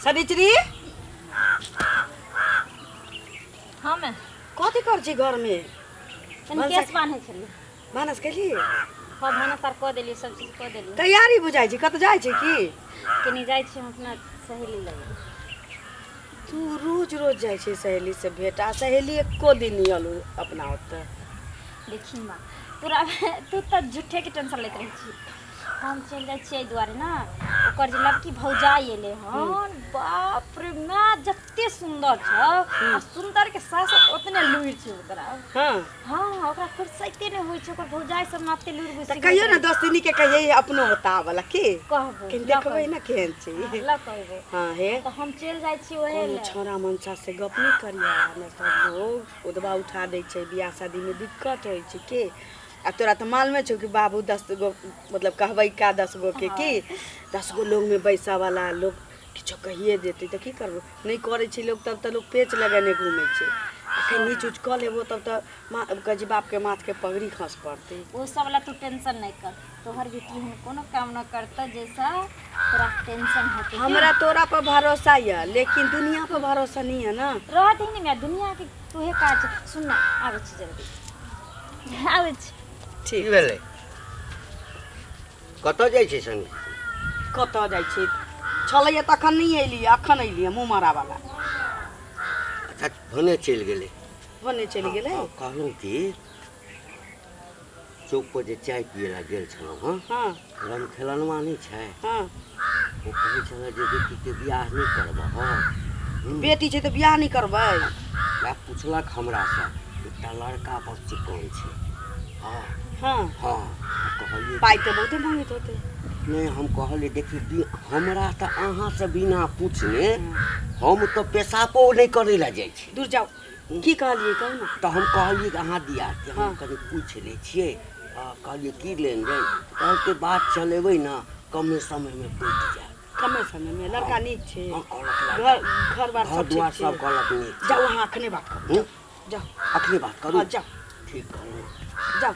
सनिचरी। हाँ मैं। कथी कर छी घर में? तनी केस बान्है छलियै। भानस केली? हाँ, भानस आर कऽ देलियै, सब चीज कऽ देलियै। तैयारी बुझाइ छी, कतऽ जाइ छी की? कनी जाइ छी हम अपना सहेली लग। तू रोज रोज जाइ छी सहेली से भेंट, आ सहेली एको दिन नहि अलू अपना ओतऽ। देखी माँ, तोरा तू तऽ झूठेके टेंशन लैत रहै छी। हम चलि जाइ छियै एहि दुआरे ने, ओकर जे लड़की भौजाइ एलै हन, बाप रे माय, जते सुन्दर छौ आ सुन्दर के साथ साथ ओतने लुरि छै ओकरा। हाँ। हाँ, ओकरा फुर्सते नहि होइ छै, ओकर भौजाइ सब नाते लुरि तऽ कहियो ने दोस्तिनी के कहियै अपनो बतावला की कहबो कनि देखबै ने केहन छै। ल कहबो। हाँ हे, तऽ हम चलि जाइ छी ओहे कोनो लए। छौड़ा मनसा से गप नहि करिया ने, सब लोग उदबा उठा दै छै, बियाह शादीमे दिक्कत होइ छै के। आ तोरा तऽ मालूमे छौ कि बाबू 10 गो मतलब कहबै का 10 गो के की 10 गो लोगमे बैसऽवला लोग किछो कहिए देतै तऽ की करबो? नहि करै छै लोग तब तऽ लोग पेच लगेने घूमै छै। एखन नीच उच कऽ लेबो तब तऽ माँ कहै छै बापके माथके पगड़ी खस पड़तै। ओ सब ला तू टेंशन नहि कर, तोहर बेटी एहन कोनो काम न करतौ जैसा तोरा टेंशन होतै। हमरा तोरा पर भरोसा यऽ, लेकिन दुनिया पर भरोसा नहीं है ना। रह दही ने माय, दुनिया के तोहे काज छै। सुन ना, आबै छी, जल्दी आबै छी। ठीक। की भेलै? कतऽ जाइ छै संगी? कतऽ जाइ छी छलैया तखन नहि एलियै, अखन एलियै मुँह मारावला। अच्छा, भने चलि गेलै। भने चलि गेलै। हँ, कहलहुँ कि चौक पर जे चाय पियै लए गेल छलहुँ हँ, रमखेलनवा नहि छै? हाँ। ओ कहै छलै जे बेटीके बियाह नहि करबह। बेटी छै तऽ बियाह नहि करबै? वएह पुछलक हमरासँ, एकटा लड़का बड़ चिकन छै। हँ। हाँ। हँ, कहलियै। पाइ तऽ बहुते मांगैत होतै। नहि, हम कहलियै देखियौ, हमरा तऽ अहाँसँ बिना पूछने हम तऽ पेशाबो नहि करै लए जाइ छी। दूर जाउ, की कहलियै कहू ने। तऽ हम कहलियै कि अहाँ दिया कि हम कनि पूछि लै छियै। कहलियै की लेनदेन? कहलकै बात चलेबै ने, कमे समयमे पटि जायत। कमे समयमे? लड़का नीक छै? हँ, कहलक घर घर बार घर सब दुआर ठीक सब छै? कहलक नीक छै। जाउ अहाँ, अखने बात करू। जाउ। अखने बात करू? हाँ, जाउ। ठीक कहलहुँ। जाउ।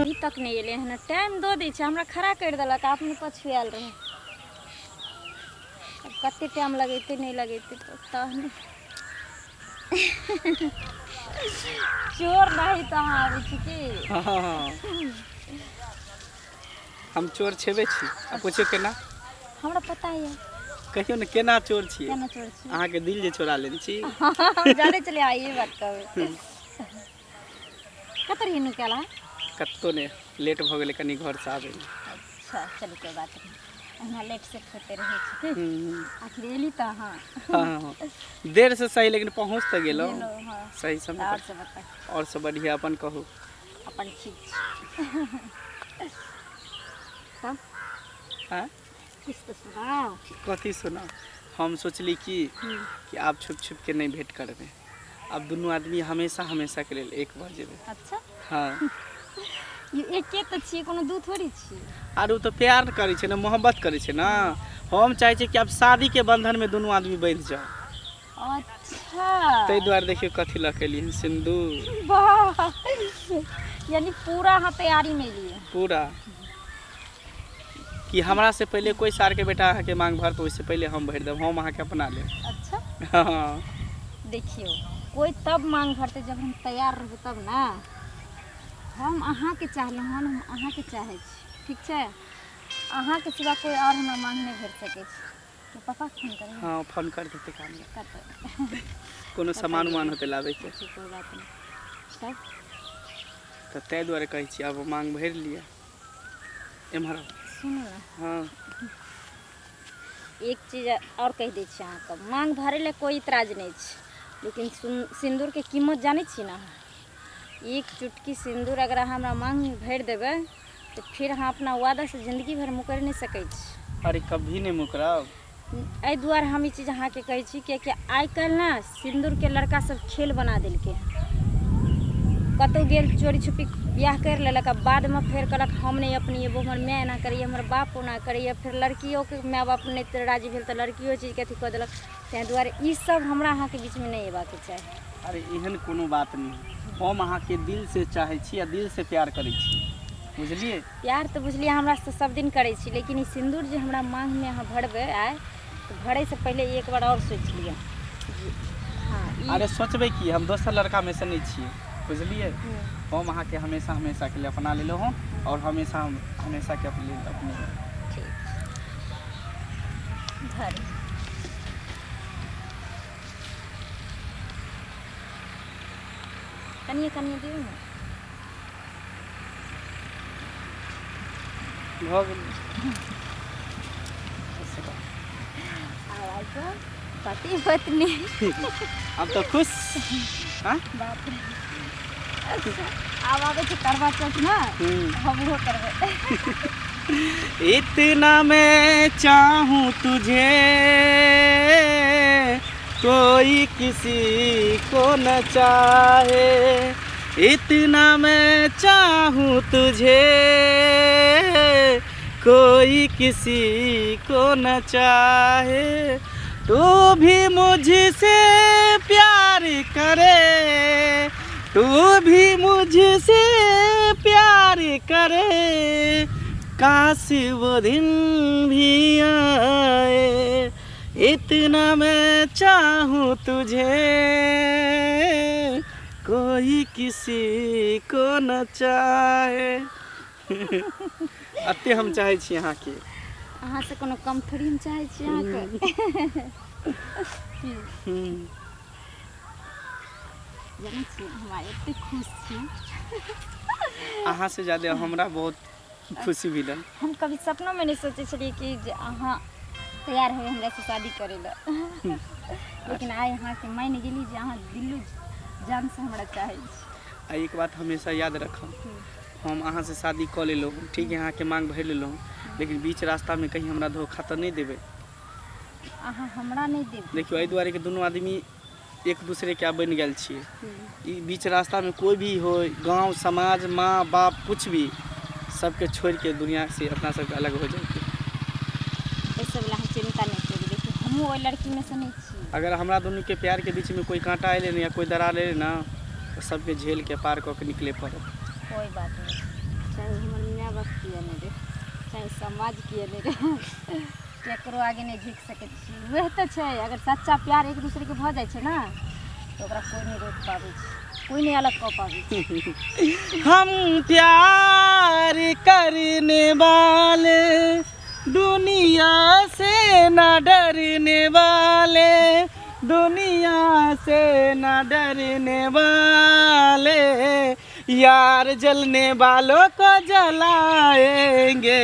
अभी तक नहि एलै हन, टाइम दऽ दै छै, हमरा खड़ा करि देलक, अपने पछुआयल रहै। आब कते टाइम लगेतै नहि लगेतै पता नहि। चोर नहीं तऽ अहाँ आबै छी की? हाँ, हम चोर छेबे छी। आ पूछियौ केना? हमरा पता यऽ। कहियौ ने, केना चोर छियै? केना चोर छी? अहाँके दिल जे चोरा लेने छी। हम जानै छलियै अहाँ ई बात कहबै। कतऽ रही नुकायल अहाँ? कतहु नहि, लेट भऽ गेलै कनि घरसँ आबैमे। अच्छा चलू, कोइ बात नहि, अहिना लेट सेट होते रहै छै की। आखिर एली तऽ अहाँ। हाँ, देर से सही, लेकिन पहुँच तऽ गेलहुँ। गेलहुँ, हाँ। सही समय आओर पर। सब बताउ। आओर सब बढ़िआँ, अपन कहू। अपन ठीक छै। तब आँय? किछु तऽ सुनाउ। कथी सुनाउ? हम सोचली कि आब छुप छुप के नहि भेंट करबै, आब दुनू आदमी हमेशा हमेशाके लेल एक भऽ जेबै। अच्छा। हाँ। ई एके तऽ छियै, कोनो दू थोड़ी छियै। आर ओ तऽ प्यार करै छै ने, मोहब्बत करै छै ने। हम चाहै छियै कि आब शादीके बंधनमे दुनू आदमी बंधि जाउ। अच्छा। ताहि दुआरे देखियौ कथी लऽ के एलियै हन, सिन्दूर। वाह, यानी पूरा अहाँ तैयारी में एलियै। पूरा कि हमरा से पहिले कोई सार के बेटा अहाँके मांग भरत, ओहिसँ पहिले हम भरि देब, हम अहाँके अपना लेब। अच्छा। हाँ। देखियौ, कोई तब मांग भरतै जब हम तैयार रहबै तब ने। हम अहाँके चाहलहुँ हन, हम अहाँके चाहै छी, ठीक छै? अहाँके सिवा कोई और हमरा मांग नहि भरि सकै छै। तो पापा फोन करिए। हाँ, फोन कर देते काम में। कतऽ? कोनो सामान उमान होतै लाबैके। अच्छा, कोई बात नहि। तब तऽ ताहि दुआरे कहै छी, आब मांग भरि लिअ। एम्हर आउ। सुनू ने। हाँ। एक चीज आओर कहि दै छी अहाँके, मांग भरै लए कोइ इतराज नहि छै, लेकिन सिन्दूरके कीमत जानै छी ने अहाँ? एक चुटकी सिन्दूर अगर अहाँ हमरा मांगमे भरि देबै तऽ फिर अहाँ अपना वादासँ जिन्दगी भरि मुकरि नहि सकै छी। अरे, कभी नहि मुकरब। एहि दुआरे हम ई चीज अहाँके कहै छी, किएकि आइ काल्हि ने सिन्दूरके लड़का सब खेल बना देलकै हँ। कतहु गेल, चोरी छुपी बियाह करि लेलक आ बादमे फेर कहलक हम नहि अपनेबो, हमर माय एना करैए, हमर बाप ओना करैए। फेर लड़कियोके माय बाप नहि राजी भेल तऽ लड़कियो चीजके अथी कऽ देलक। ताहि दुआरे ई सब हमरा अहाँके बीचमे नहि अयबाक चाही। अरे, एहन कोनो बात नहि। हम अहाँके दिल से चाहै छी आ दिल से प्यार करै छी। बुझलियै? प्यार तऽ बुझलियै हमरा से सब दिन करै छी, लेकिन ई सिन्दूर जे हमरा माँगमे अहाँ भरबै आइ, तऽ भरैसँ पहिले एक बार आओर सोचि लिअ। हँ ई अरे सोचबै की, हम दोसर लड़कामे से नहि छियै, बुझलियै? हम अहाँके हमेशा हमेशाके लिए अपना लेलहुँ हँ आओर हमेशा हमेशाके अपने अपने। ठीक भर कनिए कनिए दियौ ने। भऽ गेलै। आब आइ पति पत्नी। आब तऽ खुश? हाँ बाप रे, आब आबै छै करवा चौथ ने, हमरो करबै। इतना मैं चाहूँ तुझे, कोई किसी को न चाहे। इतना मैं चाहूँ तुझे, कोई किसी को न चाहे। तू भी मुझसे प्यार करे, तू भी मुझसे प्यार करे, काश वो दिन भी आए। इतना मैं चाहूँ तुझे, कोई किसी को न चाहे। अते हम चाहै छी अहाँके। अहाँसँ कोनो कम थोड़ी हम चाहै छी अहाँके। जानै छी, हम आइ एतेक खुश छी। अहाँ से ज्यादा हमरा बहुत खुशी मिलल। हम कभी सपनोमे नहि सोचै छलियै कि जे अहाँ तैयार होबै हमरासँ शादी करै लए, लेकिन आइ अहाँके मानि गेली जे अहाँ दिल्लू जानसँ हमरा चाहै छी। आ एक बात हमेशा याद रखब, हम अहाँसँ शादी कऽ लेलहुँ, ठीक है, अहाँके मांग भरि लेलहुँ, लेकिन बीच रास्तामे कहीं हमरा धोखा तऽ नहि देबै? अहाँ हमरा नहि देब। देखियौ, एहि दुआरे कि दुनू आदमी एक दूसरेके आब बनि गेल छियै। ई बीच रास्तामे कोइ भी हो, गाँव समाज माँ बाप कुछ भी, सबके छोड़िके दुनिया से अपना सबके अलग हो जाइके। एहि सब लए अहाँ चिन्ता नहि करू। देखियौ, हमहूँ ओहि लड़कीमे सँ नहि छी। अगर हमरा दुनूके प्यारके बीचमे कोइ काँटा अयलै ने या कोइ दरार अयलै ने, तऽ सबके झेलके पार कऽ के निकले पड़त। कोइ बात नहि, चाहे हमर माय बाप किए नहि रहै, चाहे समाज किए नहि रहै, केकरो आगे नहि झुकि सकै छी। वएह तऽ छै, अगर सच्चा प्यार एक दूसरेके भऽ जाइ छै ने, तऽ ओकरा कोइ नहि रोकि पाबै छै, कोइ नहि अलग कऽ पाबै छै। हम प्यार करने वाले, दुनिया से न डरने वाले, दुनिया से न डरने वाले, यार जलने वालों को जलाएंगे,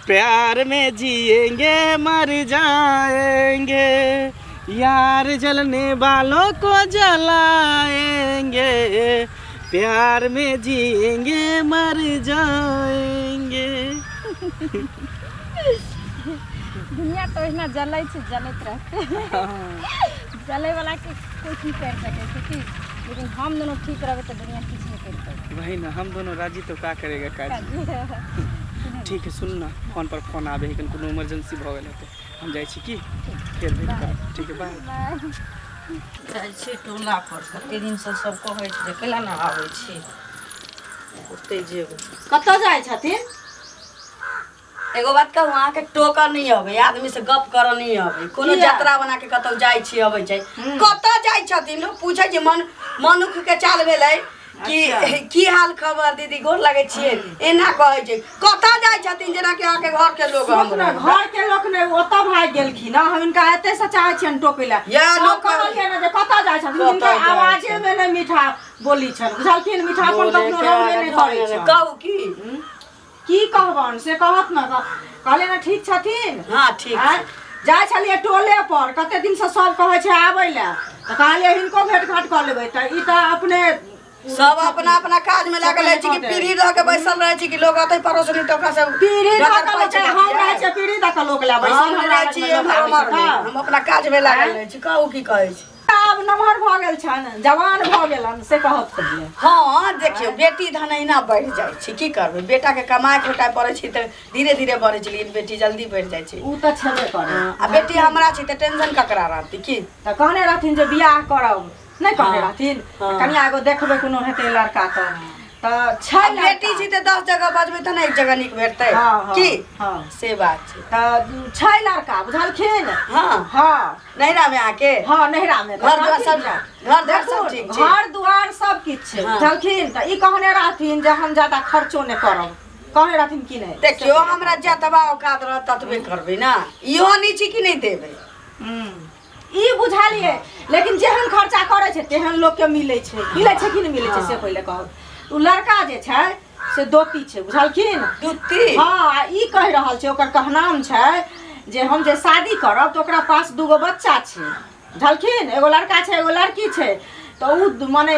प्यार में जिएंगे मर जाएंगे, यार जलने वालों को जलाएंगे, प्यार में जिएंगे मर जाएंगे। दुनिया तऽ ओहिना जलै छै, जलैत रहतै। जलैवलाके कोइ की करि सकै छै की? लेकिन हम दुनू ठीक रहबै तऽ दुनिया किछु नहि करि सकतै। वही ना, हम दोनों राजी तो का करेगा काजी। ठीक है, सुन ना, फोन पर फोन आबे है, कोनो इमरजेंसी भऽ गेल हेतै, हम जाइ छी की फेर भेंट करब। ठीक है, बाय। बाय। जाइ छी टोला पर, कते दिनसँ सब कहै छै जे कैला ने आबै छी, ओतै जेबै। कतऽ जाइ छथिन? एगो बात कहू, अहाँके टोकऽ नहि अबै, आदमी से गप करऽ नहि अबै, कोनो किया? जतरा बना के कतौ जाइ छी अबै छै, कतऽ जाइ छथिन? लोक पूछै छै, मन मनुख के चाल भेलै कि अच्छा। की हाल खबर दीदी, गोर लगै छियै, एना कहै छै। कतऽ जाइ छथिन? जेनाकि अहाँके घर के लोग सुनू ने, घर के लोक नहि, ओतऽ भागि गेलखिन हँ। हम हिनका एतै से चाहै छियनि टोकै लए। या हम लोक कहलियै ने जे कतऽ जाइ छथिन, कतऽ हिनकर जाइ आवाजे मे नहि मीठा बोली छनि, बुझलखिन? मीठापन कखनो रहबे नहि करै छनि। कहू की? की कहबनि से कहत ने। कहलियै ने ठीक छथिन? हाँ ठीक। आँय? जाइ छलियै टोले पर, कते दिनसँ सब कहै छै आबै लए, तऽ कहलियै हिनको भेट घाट कऽ लेबै, तऽ ई तऽ अपने सब अपना अपना काज में लागल रहै छै कि पीढ़ी रह के बैसल रहै छै कि लोग अतै पड़ोसनी तऽ ओकरा सब पीढ़ी धऽ डकर कऽ लोक पैछ हम रहै छियै, पीढ़ी दऽ कऽ लोक लए बैसल, हम हमरा रहै लगमे छी लोक एम्हर आबै छै ओम्हर नहि, तऽ। हम अपना काज में लागल रहै छी। कहू की कहै छी? आब नमहर भऽ गेल छनि, जवान भऽ गेलनि, से कहत पहिले। हँ देखियौ, बेटी धन अहिना बढ़ि जाइ छै, की करबै? बेटाके कमाइ खोटाइ पड़ै छै तऽ धीरे धीरे बढ़ै छै, लेकिन बेटी जल्दी बढ़ि जाइ छै। ओ तऽ छेबे करै। आ बेटी हमरा छै तऽ टेंशन ककरा रहतै की? तऽ कहने रहथिन जे बियाह करब, नहि कहने हँ, रहथिन? हँ। कनिया एगो देखबै, कोनो हेतै लड़का तऽ। तऽ छै आ बेटी लड़का। छी तऽ 10 जगह बजबै तऽ ने एक जगह नीक भेटतै हँ, हँ, की हँ। से बात छै। तऽ छै लड़का, बुझलखिन? हँ। हँ। नैहरामे अहाँके? हँ, नैहरामे। घर दुआर सब, घर दुआर सब ठीक छै? घर दुआर सब किछु छै। हँ। बुझलखिन? तऽ ई कहने रहथिन जे हम ज्यादा खर्चो नहि करब, कहने रहथिन कि नहि? देखियौ, हमरा जतबा औकात रहत ततबे करबै ने, इहो नहि छी कि नहि देबै। ई बुझलियै, लेकिन जेहन खर्चा करै छै तेहन लोकके मिलै छै। मिलै छै कि नहि मिलै छै से पहिले कहू। ओ लड़का जे छै से दोती छै, बुझलखिन? दूती? हँ। आ ई कहि रहल छै, ओकर कहनाम छै जे हम जे शादी करब तऽ ओकरा पास दूगो बच्चा छै, बुझलखिन? एगो लड़का छै, एगो लड़की छै। तऽ ओ मने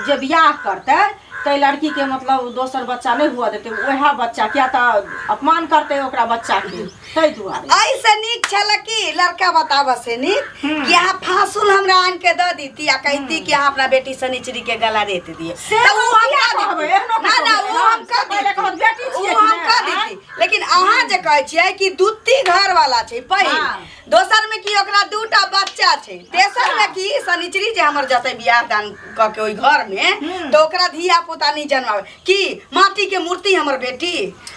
जे बियाह करतै ताहि लड़कीके मतलब दोसर बच्चा नहि हुअ देतै, उएह बच्चा, किया तऽ अपमान करतै ओकरा बच्चाके, ताहि दुआरे। एहिसँ नीक छल कि लड़का बताबऽ से नीक कि अहाँ फांसुल हमरा आनि के दऽ दीती आ कहती कि अहाँ अपना बेटी शनिचरी के गला रेत दिए। से तऽ ओ हम हम किया कऽ कहबै? देती। एहनो ना ना, कहबै? ओ हम कऽ पहिले देती। कहत बेटी ओ छियै कि हम नहि? कऽ देती, लेकिन अहाँ जे कहै छियै कि दूती घर वाला छै पहिल, हाँ। दोसर में कि ओकरा दूटा बच्चा छै, तेसर में कि शनिचरी जे हमर जतै बियाह दान कऽ के ओहि घर में तऽ ओकरा धिया पुता नहि जन्माबै कि माटी के मूर्ति हमर बेटी,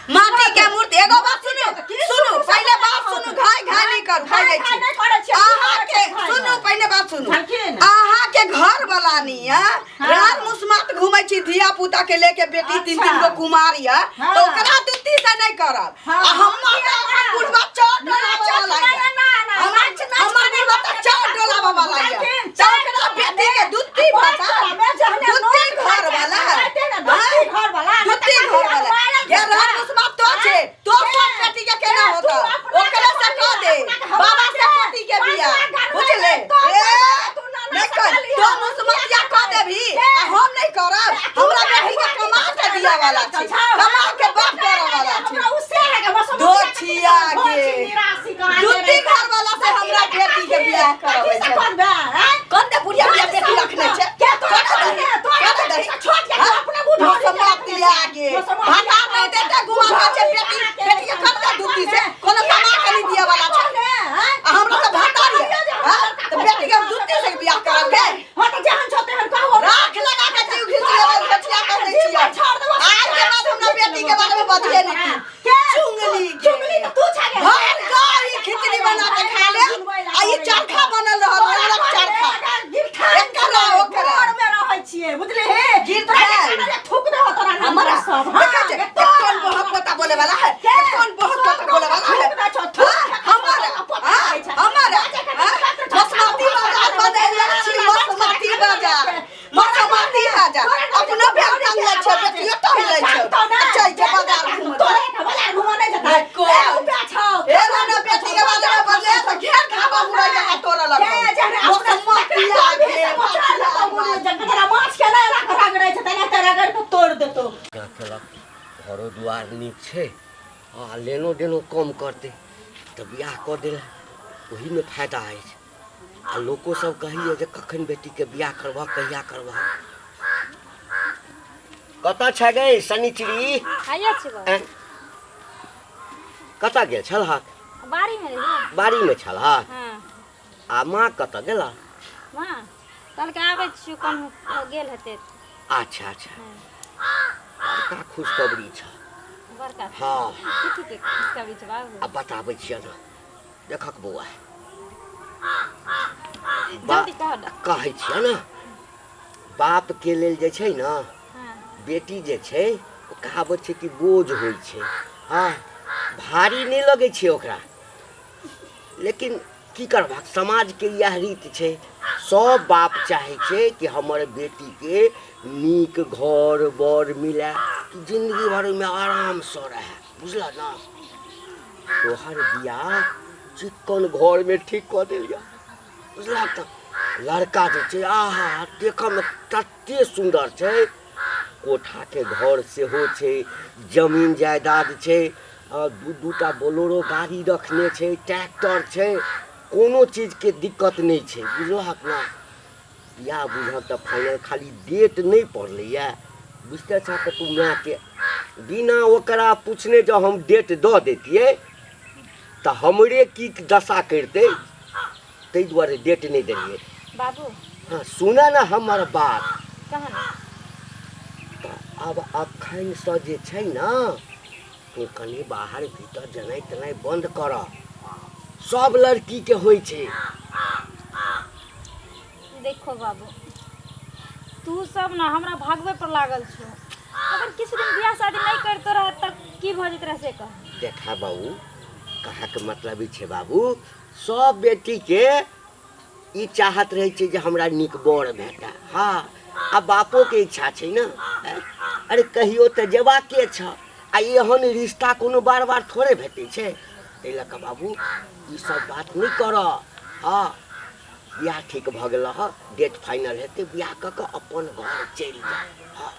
माटी के मूर्ति। एगो बात सुनू, सुनू पहिले बात सुनू, घाय घाय नहि करू, कहि दै घाय छी नहि करै छियै, की अहाँ के। करै छियै घाय सुनू घाय? पहिले बात सुनू। झलखिन। अहाँ के घर वाला निया रात मुसमात घूमै छी धिया पुता के लेके, बेटी तीन तीन गो कुमार या, हाँ। तऽ ओकरा दुत्ती से नहीं करब। हाँ, आ हम हमर किया तऽ ना? बुढ़वा चोट नाच, डोलाबऽ वाला ना, या। ना, ना, हमर नाच, नाच, हमर नाच, बुढ़वा तऽ नाच, चोट डोलाबऽ वाला या, झलखिन, तऽ ओकरा बेटी के दुत्ती पाँच बता टोला में जहने दुत्ती नोट घर खाइ छै, वाला। खाइते ने, दुत्ती घर वाला, नहि तऽ दुत्ती खाली घर वाला मारल ये जेतै। रात मुसमात तो छै तो सब बेटी के केना ए, तू होता अपना ओकरा के से कह दे अपना के हवा बाबा दे। से पोती के पाँच बियाह लाख घर बुझले में तो ए तू ना ना नहीं कर सकली तो हम, मुसमतिया कह देबी ए, आ हम नहीं करब। हमरा बेटी के कमा के दिया वाला छै, कमा के बाप करे वाला छै। हमरा उससे है के बस दो छिया के दुत्ती घर वाला से हमरा बेटी के बियाह करबै छै। कोन दे बुढ़िया बिया बेटी रखने छै? के तोरा कोना कहने? दही? तोरा कोना दही? छोट के हाँ? अपने बुढ़ मौसमा पिया के भाता नहीं देते घुमा के छै बेटी, बेटी के कब दे दुत्ती से कोनो कमा के नहीं दिया वाला छै आ हमरा तऽ भाता रे। हाँ? तऽ बेटी के हम दुत्ती से बियाह करब के? हां, तऽ जेहन छौ तेहन कहू। राख लगा के जीव घीच लेबै, घचिया कर दै छियै। छोड़ देबो। आज के बाद हमरा बेटी के बारे में बजिए नहीं तू। के? चुंगली के। चुंगली तऽ तू छा गे। हर गाय खिचड़ी बना के खा ले आ ई चरखा बनल रहल औरत चरखा एकरा ओकरा। घर में रहै छियै, बुझली हे? गिरथा। तोरा के खाना जे थूक देहो तोरा नाम हमारा सब। देखा छै, हाँ, कौन बहुत पोता बोले वाला है? के? कौन बहुत पोता बोले वाला है? थूक दै छौ, थूक। हाँ, हमारा हाँ, हमारा हाँ, मसमाती बाजार बनैले छी, मसमाती बाजार, मसमाती बाजार अपनो भेल टांगले छै, बेटियो टांगले छै। अच्छा छै बाजार घूमे। तोरे के बाजार घूमऽ नहि जेतै। नहीं कोई। ए, उपे छौ। ए ना बेटी के बारे में बजले तऽ घेर खाबा मुरै जकाँ तोड़ऽ लगतौ। के जहने अपने मसमाती आगे, तोरा माछ के नहि राख रगड़ै छै तेना ते रगड़ के तोड़ देतौ। यहाँ केलक घरो दुआर नीक छै आ लेनो देनो कम करतै तऽ बियाह कऽ देला ओहीमे फायदा अछि। आ लोको सब कहैए जे कखन बेटीके बियाह करबह, कहिया करबह, कतऽ छै गै शनिचरी? आइए छी बाबू। आँय? कतऽ गेल छलहक? बाड़ी में रहियै। बाड़ीमे छलहक? हाँ। आ माँ कतऽ गेला? माँ कहलकै आबै छियौ, कहूँ गेल हेतै। अच्छा अच्छा, बड़का खुशखबरी छ। बड़का? हँ। कथी के खुशखबरी छै बाबू? आ बताबै छियै ने, देखक बौआ। जल्दी कह ने। कहै छियै ने, बापके लेल जे छै ने बेटी जे छै ओ कहावत छै कि बोझ होइ छै। हँ, भारी नहि लगै छै ओकरा, लेकिन की करबाक, समाजके इएह रीत छै। सब बाप चाहै छै कि हमर बेटीके नीक घर बर मिलए कि जिन्दगी भर ओहिमे आरामसँ रहए, बुझलह ने? तोहर बियाह चिक्कन घरमे ठीक कऽ देलियऽ, बुझलहक? तऽ लड़का जे छै आहा देखऽमे तते सुन्दर छै, कोठाके घर सेहो छै, जमीन जायदाद छै, आ दू दूटा बोलेरो गाड़ी रखने छै, ट्रैक्टर छै, कोनो चीजके दिक्कत नहि छै, बुझलहक ने? बियाह बुझहक तऽ फाइनल, खाली डेट नहि पड़लैए। बुझिते छह तऽ तू मायके बिना ओकरा पूछने जँ हम डेट दऽ दैतियै तऽ हमरे की दशा करितै, ताहि दुआरे डेट नहि देलियै। बाबू। हँ, सुनऽ ने हमर बात। कह ने। तऽ आब अखनसँ जे छै ने तू कनि बाहर भीतर जेनाइ तेनाइ बन्द कर। सब लड़कीके होइ छै। देखो बाबू, तू सब ना हमरा भागवे पर लागल छो। अगर किछु दिन बियाह शादी नहीं करतो रह त की भऽ जेत रह से कह। देखा बाबू, कहाके मतलब ई छै बाबू, सब बेटीके ई चाहत रहै छै जे हमरा नीक बर भेटए। हँ, आ बापोके इच्छा छै ने। अरे कहियो तऽ जेबाके छ, आ एहन रिश्ता कोनो बार बार थोड़े भेटै छै। ताहि लऽ कऽ बाबू ई सब बात नहि करऽ। हँ, बियाह ठीक भऽ गेल हँ, डेट फाइनल हेतै, बियाह कऽ कऽ अपन घर चलि जा। हँ,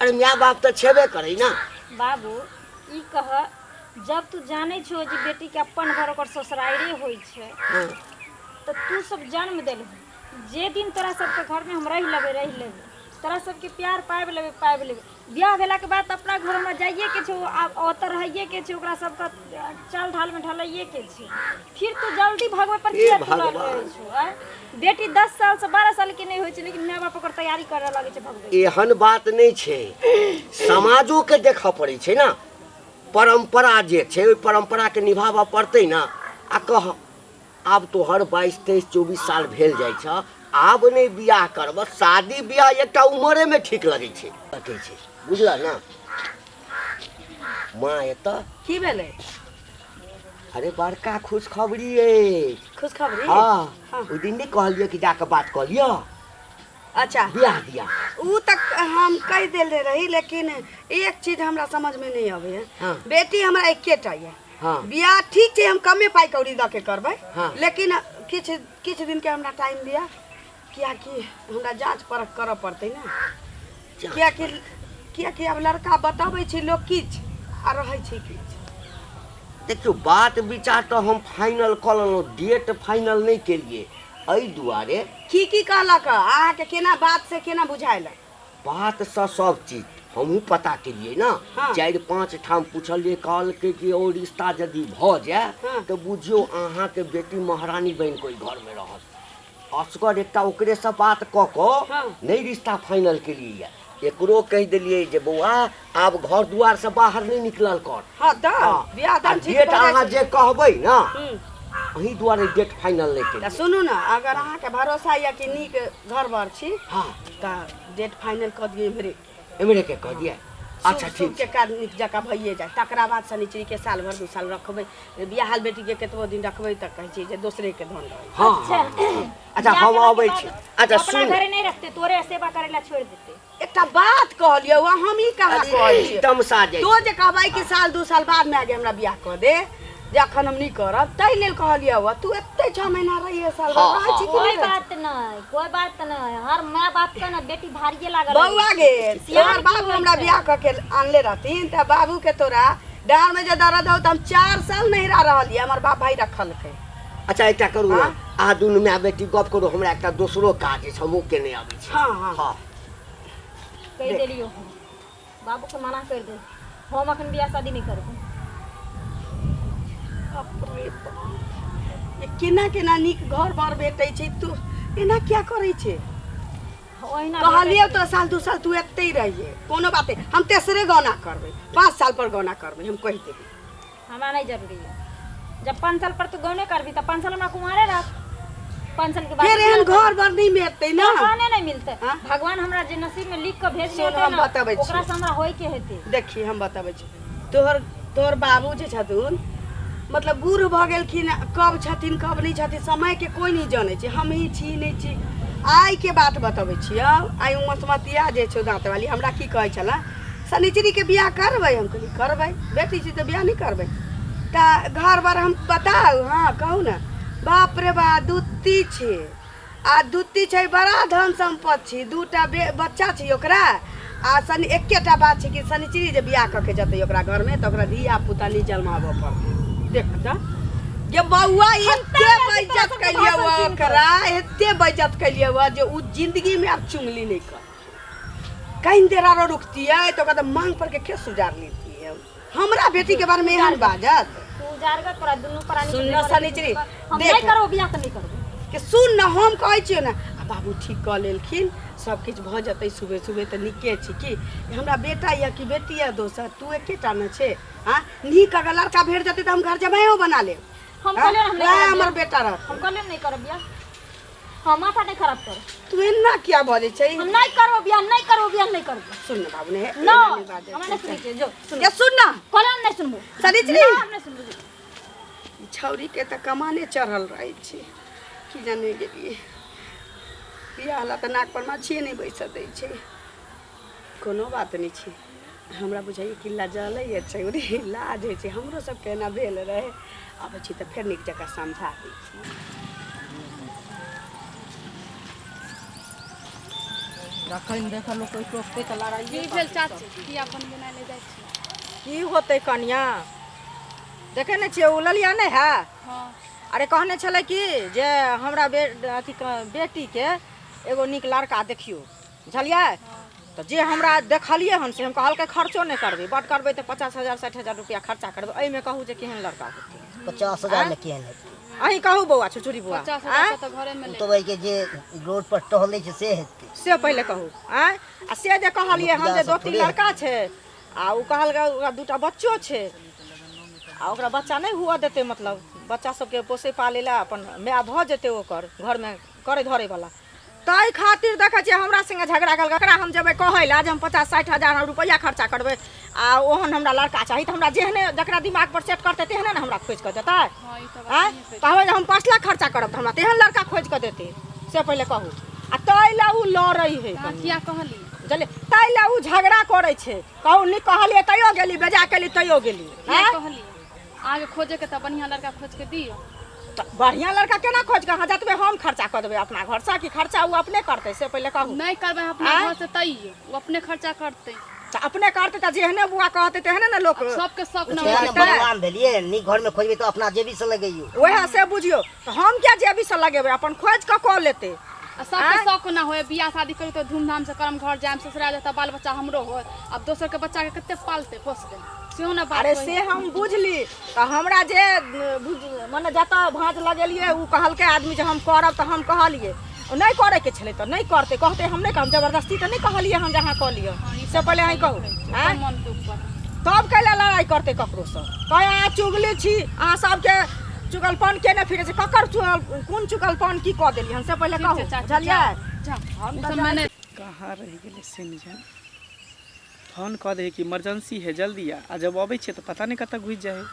अरे माय बाप तऽ छेबे करै ने। बाबू ई कह, जब तू जानै छो जे बेटी के अपन घर ओकर ससुराइरे होइ छै, तऽ तू सब जन्म देलहु, जे दिन तोरा सबके घरमे हम रहि लेबै रहि लेबै, तोरा सबके प्यार पाबि लेबै पाबि लेबै, बियाह भेलाके बाद तऽ अपना घर हमरा जाइएके छै, आब ओतऽ रहैएके छै, ओकरा सबके चाल ढालमे ढलैएके छै, फिर तू जल्दी भगबै पर हे किया तू लागल भगवान। रहै छौ? आँय, बेटी 10 सालसँ 12 सालके नहि होइ छै, लेकिन माय बाप ओकर तैयारी करऽ लगै छै भगबै। एहन बात नहि छै, समाजोके देखऽ पड़ै छै ने, परम्परा जे छै ओहि परम्पराके निभाबऽ पड़तै ने। आ कह, आब तोहर 22 23 24 साल भेल जाइ छऽ, आब नहि बियाह करबऽ। शादी बियाह एकटा उमरेमे ठीक लगै छै, लगै छै, बुझलऽ ने। माँ एतऽ की भेलै? अरे बड़का खुशखबरी अछि। खुशखबरी? हँ। हाँ। ओहि दिन नहि कहलियै कि जाकऽ बात कऽ लिअ। अच्छा, बियाह दिया उ तक हम कहि देले रही, लेकिन एक चीज हमरा समझ में नहीं आवे है। हाँ। बेटी हमरा एकेटा ये। हाँ। बियाह ठीक छै, हम कमे पाई कौड़ी दऽ के करबै। हाँ। लेकिन किछु किछु दिन के हमरा टाइम दिअ, कियाकि हमरा जांच परख करऽ पड़तै ने। कियाकि कियाकि आब लड़का बताबै छै लोक किछु आ रहै छै किछु। देखियौ, बात विचार तऽ हम फाइनल कऽ लेलहुँ, डेट फाइनल नहि केलियै एहि दुआरे। की की कहलक अहाँके, केना बात से केना बुझायल? बातसँ सब चीज हमहूँ पता केलियै ने। हाँ। 4-5 ठाम पुछलियै, कहलकै कि ओ रिश्ता यदि भऽ जाय हाँ। तऽ बुझियौ अहाँके बेटी महारानी बनि कऽ ओहि घरमे रहत। असगर एकटा ओकरेसँ बात कऽ कऽ हाँ। नहि रिश्ता फाइनल केलियै। एकरो कहि देलियै जे बौआ आब घर दुआरसँ बाहर नहि निकलल कर। हाँ तऽ हाँ। बियाह आ दान ठीक डेट भऽ जाइ अहाँ छै। जे कहबै ने, हूँ। अही दुआरे डेट फाइनल नहि तऽ केलियै। सुनू ने, अगर अहाँके भरोसा यऽ कि नीक घर बर छी, हाँ, तऽ डेट फाइनल कऽ दियौ इम्हरे। एम्हरेके कऽ दिअ? अच्छा, शुभ ठीक के छै। काज नीक जकाँ भइए जाय, तकरा बाद शनिचरी के साल भरि 2 साल रखबै। बियाहल बेटीके केतबो दिन रखबै तऽ कहै छै जे दोसरेके धन रहै। हाँ हाँ हाँ। अच्छा, बियाह हम केलाके अबै बाद छी। अच्छा अपना सुन, घरे नहीं रखते, तोरे सेवा करे ला छोड़ देते। एकटा बात कहलियौ, हम ई कहाँ कहै छियै? तमसा जाइ। तो जे कहबै कि साल 2 साल बादमे आगे हमरा बियाह कऽ दे, जे अखन हम नहि करब, ताहि लेल कहलियौ। तू एते 6 महीना रहिए, साल भरि हाँ, रहै छी कि कोई नहि रहै छी? बात नहीं, कोई बात नहीं, हर माँ बाप के ना बेटी भारिये लागल बौआ रहै गे, छै। सियान तोहर की बाबू होइ हमरा छै? बियाह कऽ के आनले रहथिन तऽ बाबूके तोरा डाँड़मे जे दर्द हौ तऽ हम 4 साल नहिरा रहलियै, हमर बाप भाय रखलकै। अच्छा, एकटा करू ने, हाँ? अहाँ दुनू माय बेटी गप करू, हमरा एकटा दोसरो काज अछि, हमहूँ केने अबै छी। हाँ हाँ हाँ। कहि देलियौ हम बाबू के मना कर दे, हम अखन बियाह शादी नहीं करबो। बाप रे बाप, ये केना केना नीक घर बर भेटै छै, तू एना किया करै छै? ओहिना कहलियौ तऽ साल 2 साल तू एते रहिए, कोनो बात नहि, हम तेसरे गौना करबै, 5 साल पर गौना करबै, हम कहि देबै। हमरा नहीं जरूरी है, जब 5 साल पर तू गौने करबी तऽ 5 साल हमरा कुंवारे रख, 5 साल के बाद फेर एहन घर बर नहीं भेटतै ने। भगवाने नहीं मिलते। हाँ? भगवान हमरा जे नसीब में लिख के भेजने सुन, हेतै हम ना, बतबै छी। ओकरा से हमरा होय के हेतै। देखी, हम बताबै छी, तोहर तोहर बाबू जे छथुन, मतलब बूढ़ भऽ गेलखिन, कब छथिन कब नहि छथिन समयके कोइ नहि जनै छै, हमही छी नहि छी। आइके बात बतबै छियौ, आइ मसमतिया जे छौ दाँतवाली हमरा की कहै छलै, शनिचरीके बियाह करबै? हम कहली करबै, बेटी छी तऽ बियाह नहि करबै? तऽ घर बर हम बताउ? हाँ कहू ने। बाप रे बा, दूती छै आ दूती छै, बड़ा धन सम्पत्ति छी, 2टा बच्चा छै ओकरा, आ शनि एकेटा बात छै कि शनिचरी जे बियाह कऽ के जेतै ओकरा घरमे तऽ ओकरा धिया पुता नहि जन्माबऽ पड़तै। देख तऽ गे बौआ, एते बेइज्जत केलियै ओकरा, एते बेइज्जत केलियै जे उ जिंदगीमे आब चुगली नहि कर। कहीं देर आरो रुकतियै तऽ ओकरा तऽ मांग पर के केस उजार लेतियै। हमरा बेटीके बारेमे एहन बाजत? तू उजारगा तोरा दुनू प्राणी के सुन न लेबऽ शनिचरी, हम देख। नहीं करबो बियाह तऽ नहीं करबो। कि सुन न, हम कहै छियौ ने, आ बाबू ठीक कऽ लेलखिन सब किछु भऽ जेतै सुबह सुबह तऽ नीके छै की। हमरा बेटा यऽ कि बेटी यऽ दोसर, तू एकेटा ने छै। हाँ, नीक अगर लड़का भेट जेतै तऽ हम घर जमाइयो बना लेब। हम हाँ? कहलियै हम नहि वएह करब हमर बियाह। बेटा रहत। हम कहलियै नहि करब बियाह। हम माथा नहि खराब कर। तू एना किया बजै छै? हम नहि करबो बियाह, नहि करबो बियाह, नहि करबो। सुन ने बाबू, ने न एना नहि बाजै हमरा नहि छै। सुनै के जो सुन। ये सुन ना। कहलियै नहि सुनबो। सनिचरी। ना, हम नहि सुनबो। ई छौड़ीके तऽ कमाने चढ़ल रहै छै, की जाने गेलियै। बियाह लए तऽ नाक पर माछिए नहि बैसऽ दै छै। कोनो बात नहि छै, हमरा बुझाइए कि लजलैए छौड़ी, लाज होइ छै। हमरो सबके एना भेल रहै। अबै छी तऽ फेर नीक जकाँ समझा दै छी। जखन देखल लोक कोइ टोकतै तऽ लड़ाइए। की भेल चाची, की अपन बनाय ले जाइ छी? की होतै कनिया, देखै नहि छियै ओ ललिया नहि है? हँ। अरे कहने छलै कि जे हमरा बे अथी बेटीके एगो नीक लड़का देखियौ, बुझलियै? तऽ जे हमरा देखलियै हन से हम कहलकै खर्चो नहि करबै, बड करबै तऽ 50,000 60,000 रुपया खर्चा करबै। एहिमे कहू जे केहन लड़का होतै? 50,000 मे केहन हेतै? अहीं कहू बौआ, छुछुरी बौआ। 50,000 तऽ घरेमे ओ ले तऽ ओहिके जे रोड पर टहलै छै से हेतै। से पहिले कहू। आँय, आ से जे कहलियै हम जे नौकरिया दो सब तीन थोड़े लड़का छै आ ओ कहलकै ओकरा दूटा बच्चो छै आ ओकरा बच्चा नहि हुअ देतै, मतलब बच्चा सबके पोसै पालै लए अपन माय भऽ जेतै ओकर घरमे करै धरैवला। ताहि खातिर देखै छियै हमरा संगे झगड़ा केलकै। एकरा हम जेबै कहै लए जे हम 50-60 हजार रुपैआ खर्चा करबै आ ओहन हमरा लड़का चाही, तऽ हमरा जेहने जकरा दिमाग पर सेट करतै तेहने ने हमरा खोजि कऽ देतै। हँ, ई तऽ बात आँय, सहिए कहै। कहबै जे हम 5 लाख खर्चा करब तऽ हमरा तेहन लड़का खोजि कऽ देतै, से पहिले कहू। आ ताहि लए ओ लड़ै है। अहाँ किया कहलियै? बुझलियै? ताहि लए ओ झगड़ा करै छै। कहू, नीक कहलियै तैयो गेली, बेजा केली तैयो गेली। किया आँय? कहलियै? अहाँके खोजैके तऽ बढ़िआँ लड़का खोजिके दियौ। तऽ बढ़िआँ लड़का केना खोजि कऽ अहाँ जतबे हम खर्चा कऽ देबै अपना घरसँ कि खर्चा ओ अपने करतै, से पहिले कहू। नहि करबै अपना आँय? घरसँ तैयो ओ अपने खर्चा करतै। तऽ अपने करतै तऽ जेहने बुआ कहतै तेहने ने लोक। सबके शौक न तेहन होइ छै। बलवान भेलियै, नीक घरमे खोजबै तऽ अपना जेबीसँ लगैयौ। वएह से बुझियौ तऽ हम किया जेबीसँ लगेबै? अपन खोजि कऽ कऽ लेतै। आ सबके शौक न होय। बियाह शादी करू तऽ धूमधामसँ करम, घर जायब, ससुराल जायब तऽ बाल बच्चा हमरो होय। आब दोसरके बच्चाके कते पालतै पोसतै, सेहो ने बात अरे होय। से हम बुझली तऽ हमरा जे बुझ मने जतऽ भाँज लगेलियै ओ कहलकै आदमी जे हम करब, तऽ हम कहलियै नहि करैके छलै तऽ नहि करतै, कहतै हम नहि करब। जबरदस्ती तऽ नहि कहलियै हम जे अहाँ कऽ लिअ, से पहिले अहीं कहू। आँय? मनके ऊपर। तब कैला लड़ाइ करतै ककरोसँ? कहै अहाँ चुगली छी, अहाँ सबके चुगलपन केने फिरै छै। ककर चुगल, कोन चुगलपन की कऽ देलियै हम, से पहिले ठीक कहू। छै चाची। बुझलियै? जाउ, ओ सबमे नहि। कहाँ रहि गेलै से नहि जानि। फोन कऽ दै कि इमरजेंसी है, जल्दी आ। आ जब अबै छियै तऽ पता नहि कतऽ घुसि जाइ है।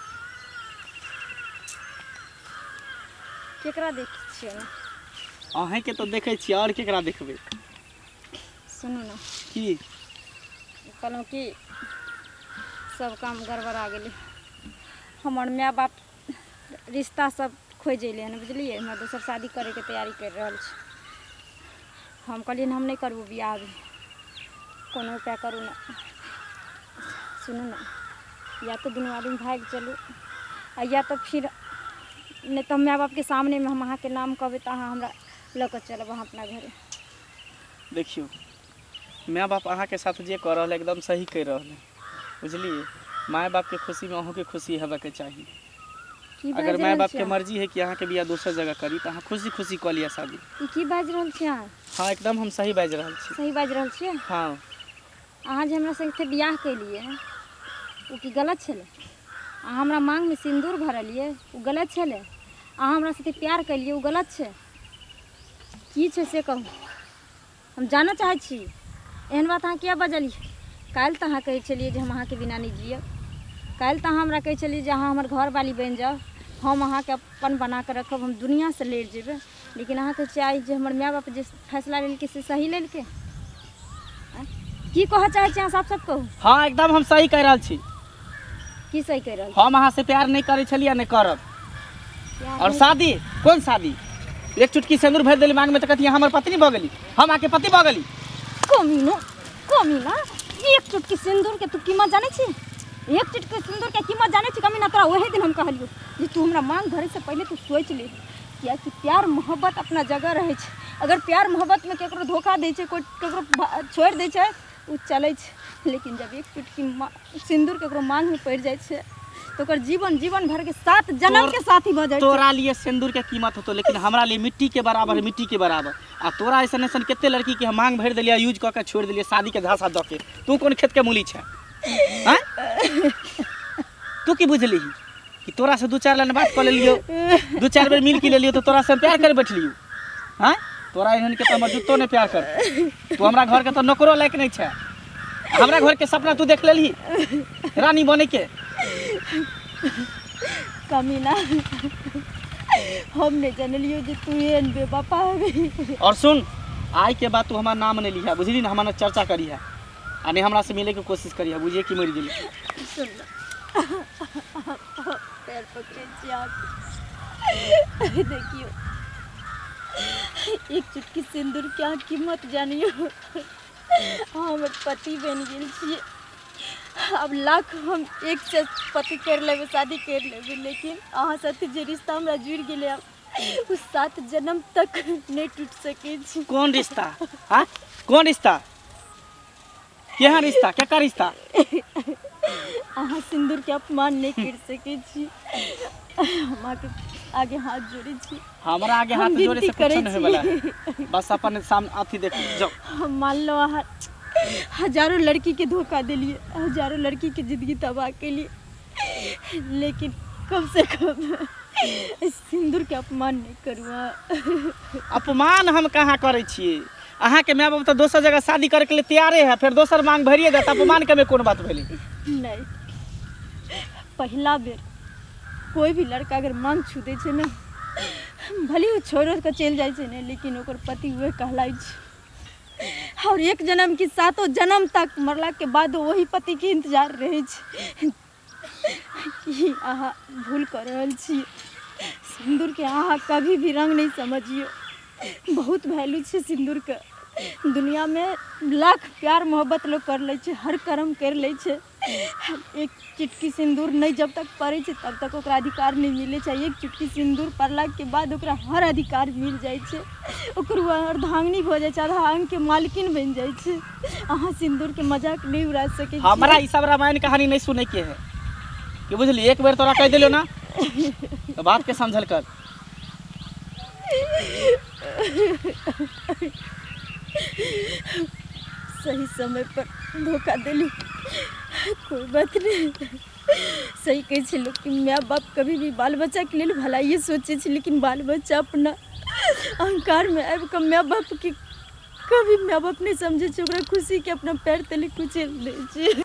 केकरा देखै छियै? अहीँके तऽ देखै छियै, आओर केकरा देखबै? सुनू ने। की? कहलहुँ कि सब काम गड़बड़ा गेलै। हमर माय बाप रिश्ता सब खोजि अयलै हन, बुझलियै? हमरा दोसर शादी करैके तैयारी करि रहल छै। हम कहलियै हम नहि करबो बियाह अभी, कोनो उपाय करू ने। सुनू ने, या तऽ दुनू आदमी भागि चलू आ या तऽ फिर नहि तऽ माय बापके सामनेमे हम अहाँके नाम कहबै तऽ अहाँ हमरा लऽ कऽ चलब अहाँ अपना घरे। देखियौ, माय बाप अहाँके साथ जे कऽ रहल है एकदम सही करि रहल है, बुझलियै? माय बापके खुशीमे अहूँके खुशी हेबाके चाही। की अगर बाजि माय रहल बापके छी अहाँ? मर्जी है कि अहाँके बियाह दोसर जगह करी तऽ अहाँ खुशी खुशी कऽ लिअ शादी। ई की बाजि रहल छी अहाँ? हँ, एकदम हम सही बाजि रहल छी। सही बाजि रहल छियै? हँ। अहाँ जे हमरा संगे बियाह केलियै ओ की गलत छलै? अहाँ हमरा माँगमे सिन्दूर भरलियै ओ गलत छलै? अहाँ हमरा साथे प्यार केलियै ओ गलत छै? की छै से कहू, हम जानऽ चाहै छी। एहन बात अहाँ किया बजलियै? काल्हि तऽ अहाँ कहै छलियै जे हम अहाँके बिना नहि जियब। काल्हि तऽ अहाँ हमरा कहै छलियै जे अहाँ हमर घरवाली बनि जाउ, हम अहाँके अपन बना कऽ रखब, हम दुनिआँसँ लड़ि जेबै। लेकिन अहाँ कहै छियै आइ जे हमर माय बाप जे फैसला लेलकै से सही लेलकै? आँय? की कहऽ चाहै छी अहाँ? साफ साफ कहू। हँ, एकदम हम सही कहि रहल छी। की सही कहि रहल छी? हम अहाँसँ प्यार नहि करै छलियै आ नहि करब। प्यार और नहि- शादी कोन शादी? एक चुटकी सिंदूर भरि देली मांग में तऽ कथी अहाँ हमर पत्नी भऽ गेली, हम अहाँके पति भऽ गेली? कमीनो, कमीना, एक चुटकी सिंदूर के तू कीमत जानै छी? एक चुटकी सिंदूर के कीमत जानै छी कमीना? तोरा ओहे दिन हम कहलियौ जे तू हमरा मांग भरे से पहिले तू सोचि ले, कियाकि प्यार मोहब्बत अपना जगह रहै छै। अगर प्यार मोहब्बत में केकरो धोखा दै छै, कोइ केकरो छोड़ि दै छै, ओ चलै छै। लेकिन जब एक चुटकी सिंदूर केकरो मांग में पड़ि जाइ छै तऽ ओकर जीवन जीवन भर के सात जन्म के साथी भऽ जाइ छै। तोरा लिए सिंदूर के कीमत होतो, लेकिन हमरा लिए मिट्टी के बराबर है, मिट्टी के बराबर। आ तोरा ऐसन ऐसन कते लड़की के हम मांग भरि देलियै, यूज कऽ के छोड़ि देलियै, शादी के झांसा दऽ के। तू कोन खेत के मूली छै? आँय? तू की बुझलिही कि तोरा से दू चारि लाइन बात कऽ लेलियौ, दू चारि बेर मिल के लेलियौ तऽ तोरा से हम प्यार करे बैठलियौ? आँय? तोरा एहन के तऽ हमर जुत्तो नहि प्यार कर। तू हमरा घर के तऽ नौकरो लायक नहि छै। हमरा घर के सपना तू देख लेलही रानी बने के? कमीना, हम नहि जनलियौ जे तू एहन बेवफा हेबही। और सुन, आइ के बाद तू हमार नाम नहीं लिहा, बुझली ना? हमार चर्चा करी है आ नहीं हमरा से मिले के कोशिश करी है, बुझिए कि मरि गेली। सुन ना, पैर पकड़ै छी अहाँके। देखियौ, एक चुटकी सिन्दूर के अहाँ कीमत जानियौ। अहाँ हमर पति बनि गेल छियै। आब लाख हम एक से पति करि लेबै, शादी करि लेबै, लेकिन अहाँ साथे जे रिश्ता हमरा जुड़ि गेलै आब ओ सात जन्म तक नहि टूटि सकै छै। कोन रिश्ता? हाँ, कोन रिश्ता? केहन रिश्ता? केकर रिश्ता? अहाँ सिन्दूर के अपमान नहि करि सकै छी। हम अहाँके आगे हाथ जोड़ै छी। हमरा आगे हम हाथ जोड़े विनती से करै कुछो नहीं होय वाला छी। है। बस अपन सामने अथी देख जाओ। हम मानलहुँ अहाँ हजारों लड़की के धोखा देलिए, हजारों लड़की के जिंदगी तबाह केलिए, लेकिन कम से कम सिन्दूर के अपमान नहि करू अहाँ। अपमान हम कहाँ करै छियै? अहाँके माय बाप तऽ दोसर जगह शादी करैके लिए तैयारे है, फेर दोसर मांग भरिए देत, अपमान के में कोन बात भेलै? नहि, पहिला बेर कोई भी लड़का अगर मांग छू दै छै ने, भले ओ छोड़ि कऽ चलि जाइ छै ने, लेकिन ओकर पति उहे कहलाइ छै। और एक जन्म की सातों जन्म तक मरला के बाद वही पति के इंतजार रहै छै। कि अहाँ भूल कऽ रहल छी। सिन्दूरके अहाँ कभी भी रङ्ग नहि समझियौ। बहुत वैल्यू छै सिन्दूरके दुनियामे। लाख प्यार मोहब्बत लोक कर लै छै, हर कर्म करि लै छै, एक चुटकी सिन्दूर नहि जब तक पड़ै छै तब तक ओकरा अधिकार नहि मिलै छै। एक चुटकी सिन्दूर पड़लाके बाद ओकरा हर अधिकार मिल जाइ छै। ओकर ओ अर्धांगिनी भऽ जाइ छै, आधा अङ्गके मालकिन बनि जाइ छै। अहाँ सिन्दूरके मजाक नहि उड़ा सकै छी। हमरा ई सब रामायण कहानी नहीं सुने के है, कि बुझली? एक बेर तोरा कह दिलो ना तो बात के समझल कर। सही समय पर धोखा देली, कोई बात नहीं। सही कहै छै लोक कि माय बाप कभी भी बाल बच्चाके लेल भलाइए सोचै छै, लेकिन बाल बच्चा अपना अहंकारमे आबि कऽ माय बापके कभी माय बाप नहि समझै छै, ओकरा खुशीके अपना पैर तले कुचलि दै छै।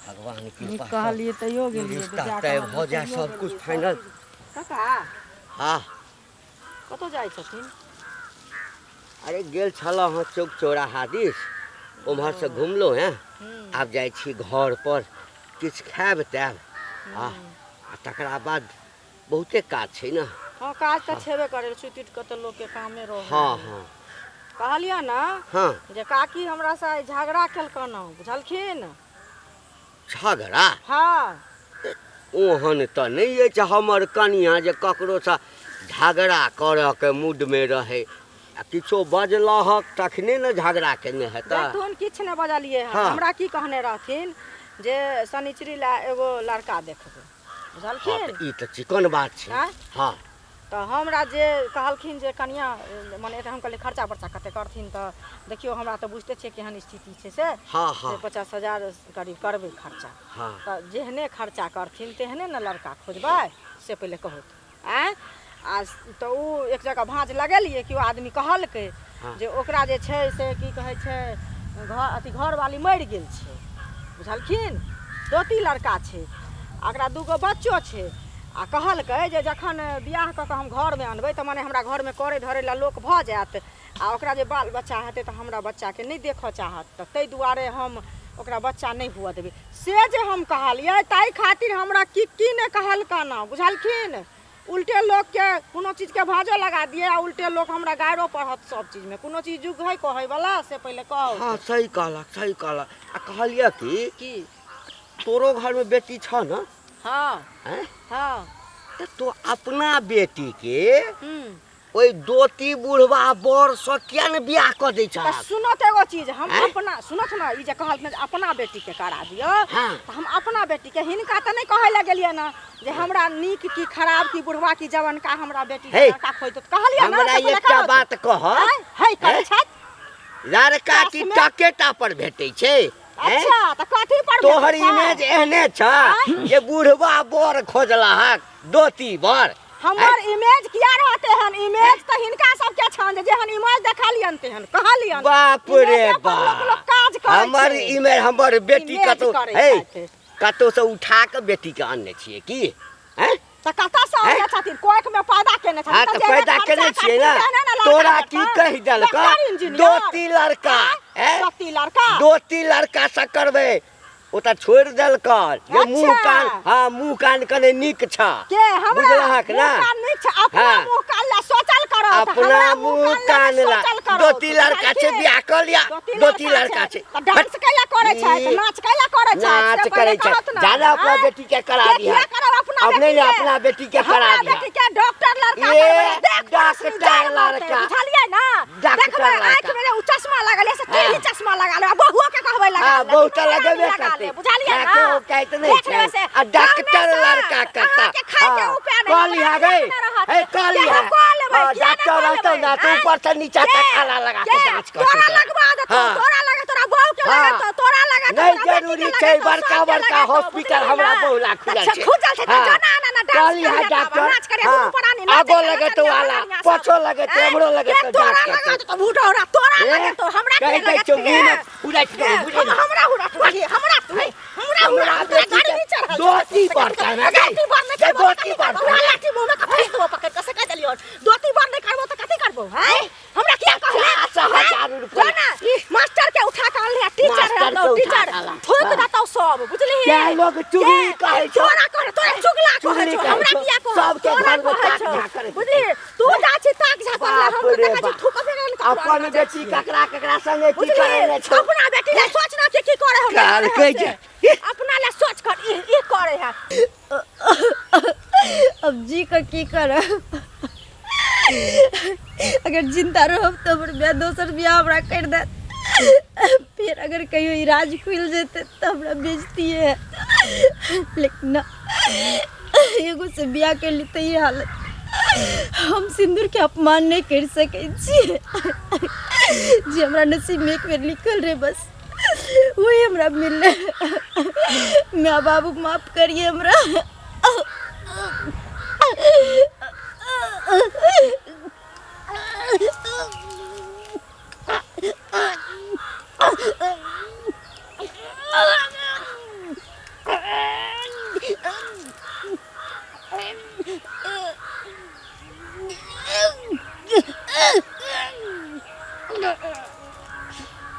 भगवान कृपा सँ कहलियै तैयो गेलियै। रिश्ता तय भऽ जाय, सब कुछ फाइनल। काका। हाँ। कतऽ जाइ छथिन? अरे गेल छलहुँ हँ चौक चौराहा दिस, उम्हरसँ घुमलहुँ हेँ, आब जाइ छी घर पर, किछु खायब तायब आ आ तकरा बाद बहुते काज छै ने। हँ, काज तऽ छेबे करै, सुति उठि कऽ तऽ लोकके कामे रहै। हँ हँ। कहलियै ने हँ जे काकी हमरा से आइ झगड़ा केलकन हँ, बुझलखिन? झगड़ा? हँ। ओहन तऽ नहि अछि हमर कनियाँ जे ककरोसँ झगड़ा करऽके मूडमे रहै। आ किछो बजलहक तखने ने झगड़ा केने हेतै। देखथुन, किछु नहि बजलियै हँ। हँ। हमरा की कहने रहथिन जे शनिचरी लए एगो लड़का देखबै। हँ। बुझलखिन? तऽ ई तऽ चिकन बात छै। आँय? हँ। तऽ हमरा जे कहलखिन जे कनियाँ मने हम कहलियै खर्चा बर्चा कते करथिन, तऽ देखियौ हमरा तऽ बुझिते छियै केहन स्थिति छै से। हँ। से हँ। 50,000 करीब करबै खर्चा। हँ। तऽ जेहने खर्चा करथिन तेहने ने लड़का खोजबै, से पहिले कहू आँय। आ तऽ ओ एक जगह भाँज लगेलियै कि ओ आदमी कहलकै हँ। जे ओकरा जे छै से की कहै छै घर अथी घरवाली मरि गेल छै, बुझलखिन? दोती लड़का छै आ ओकरा दूगो बच्चो छै। आ कहलकै जे जखन बियाह कऽ कऽ हम घरमे अनबै तऽ मने हमरा घरमे करै धरै लए लोक भऽ जायत, आ ओकरा जे बाल बच्चा हेतै तऽ हमरा बच्चाके नहि देखऽ चाहत, तऽ ताहि दुआरे हम ओकरा बच्चा नहि हुअ देबै। से जे हम कहलियै ताहि खातिर हमरा की की नहि कहलकन, बुझलखिन? उल्टे लोकके कोनो चीजके भाँजो लगा दिए आ उल्टे लोक हमरा गाइरो पढ़त। सब चीजमे कोनो चीज युग है कहैवला, से पहिले कहू। हँ, सही कहलक, सही कहलक। आ कहलियै कि की? तोरो घरमे बेटी छह ने? हँ। आँय? हँ। तऽ तो अपना बेटीके ओहि दोती बुढ़वा बरसँ किया ने बियाह कऽ दै तऽ छहक? सुनो तऽ एगो चीज हम आँय? अपना सुनत ने ई जे कहलखिन जे अपना बेटीके करा दियौ हाँ। तऽ हम अपना बेटीके हिनका तऽ नहि कहै लए गेलियै ने जे हमरा नीक की खराब की बुढ़वा की जवनका हमरा बेटी हे, लड़का खोजि देत कहलियै ने हमरा से पहिले एकटा कहत। बात कह आँय? हे करै हैं? छथि लड़का की क्लासमे? टकेटा पर भेटै छै हैं? अच्छा तऽ कथी पर तोहर भेटै छै? इमेज एहने छ जे बुढ़वा बर खोजलहक दोती बर हमर इमेज किया रहते हन इमेज तऽ हिनका सबके छन जे जेहन इमेज देखलियन तेहन कहलियन बाप रे इमेजे पर लोक लोक बाप काज करै हमर छै। इमेज हमर बेटी इमेज कतौ करै हे छथि। कतौ से उठा के बेटी के आनने छियै की हैं? तऽ कतऽ से आनने छथिन कोख में पैदा केने छथिन हाँ तऽ जेहने पैदा खर्चा केने छियै करथिन ने तेहने ने लड़का तोरा की भेटतनि। कहि देलक डॉक्टर, इंजीनियर। दोती लड़का हैं? दोती लड़का दोती लड़का से करबै ओ तऽ छोड़ि देलकऽ जे मुँह अच्छा। कान हाँ मुँह कान कने नीक छ के हमरा बुझलहक मुँह ना कान नीक छै अपना हाँ। मुँह कान ला सोचल करो तऽ अपना हमरा मुँह कान ला सोचल करो दोती लड़का छै बियाह कऽ लिया दोती लड़का छै तऽ डांस कैला करै छै तऽ नाच कैला करै छै नाच से पहिले करै छै कहत ना। जादा अपना आँय? बेटी के करा के दिहा किया करब अपना अब नहीं बेटी के? अपना बेटी के करा हमरा दिहा बेटी के डॉक्टर लड़का ये करबै, देख डॉक्टर परेशानी जान मरतै, लड़का। बुझलियै ना डॉक्टर देखबै लड़का। आँखि में जे उ चश्मा लागल है से टेढ़ी चश्मा लगा ले आ बहुओ के कहबै लगा हाँ, ले बहू तऽ दुनू लगेबे आदमी लगा करतै। ले, बुझलियै ना खाके ओ कहैत नहि देख छै। लेबै से आ डॉक्टर गामे से लड़का करता। अहाँके खाय के हाँ, उपाय नहि कहली हमरा हा गई। अपना रहत। हे, कहली के हा। हम कऽ लेबै, हाँ, किया नहि डॉक्टर कऽ रहतौ लेबै, ना तऽ आँय? ऊपर से नीचा के? तक आला लगा के के? जाँच करतौ तोरा तोरा। लगवा देतौ हाँ। तोरा लगे तोरा बहू के हाँ। लगेतौ तोरा लगेतौ नहि तोरा बेटी जरूरी के छै लगेतौ, बड़का सबके बड़का लगेतौ, हॉस्पिटल बुझलियै हमरा ना? बहुला खुजल अच्छा छै खुजल छै तऽ हाँ। जो ना ना ना डांस कहली हा करिया तब, डॉक्टर नाच करिया हाँ। दुनू प्राणी नाच आगो करिया, लगेतौ करिया, आला करिया सब। पाछो लगेतौ आँय? हमरो लगेतौ के तोरा जाँच करतौ लगेतौ भूडौरा तोरा ए, लगेतौ हमरा कहि के दै लगेतौ छियौ मुँहमे उलटि ए, देबौ बुझलियै हम हमरा हुरठबही हमरा तू हमरा हमरा हुरठ तोरा बेटी गाड़ी के नहीं चढ़ल छौ। दोती बढ़तै ना गई। दोती बर नहीं गई, करबो तऽ दोती कथी बढ़तै। करबो? हमरा लाठी मुँह में कथी देबो पकड़ के से कहि देलियौ दोती बर नहीं करबो तऽ कथी करबो हैं हमरा किया कहले 5000 रुपया। जो ना मास्टर के उठा के अनले टीचर मास्टर है के उठा टीचर के अनला। थूक हाँ। देतौ सब बुझलिही क्या लोग चुगली कहै छौ? तोरा कहै तोरा चुगला कहै चुगली छौ कहै हमरा छौ। किया कहै सबके तोरा घरमे कहै ताक छौ। झाँक करै छौ। बुझलिही तू जा छी ताक झाँक करला बाप हम तऽ रे देखै छी बाप। थूक फेर ककरो अपन अंगना जाइ बेटी छियै। ककरा ककरा संगे की बुझलिही करै ने छौ अपना बेटी ले सोच ना के की करे हम कहलकै जे अपना ले सोच कर ई ई करे है अब जी के की करब अगर जिंदा रहब तऽ हमर बियाह दोसर बियाह हमरा करि देत फेर अगर कहियो ई राज खुलि जेतै तऽ हमरा बेइज्जतिए हैत लेकिन ना एगो से बियाह कयली तऽ ई हालत हम सिन्दूरके अपमान नहि करि सकै छियै जे हमरा नसीबमे एक बेर लिखल रहै बस वही हमरा मिललै माय बाबू माफ करिए हमरा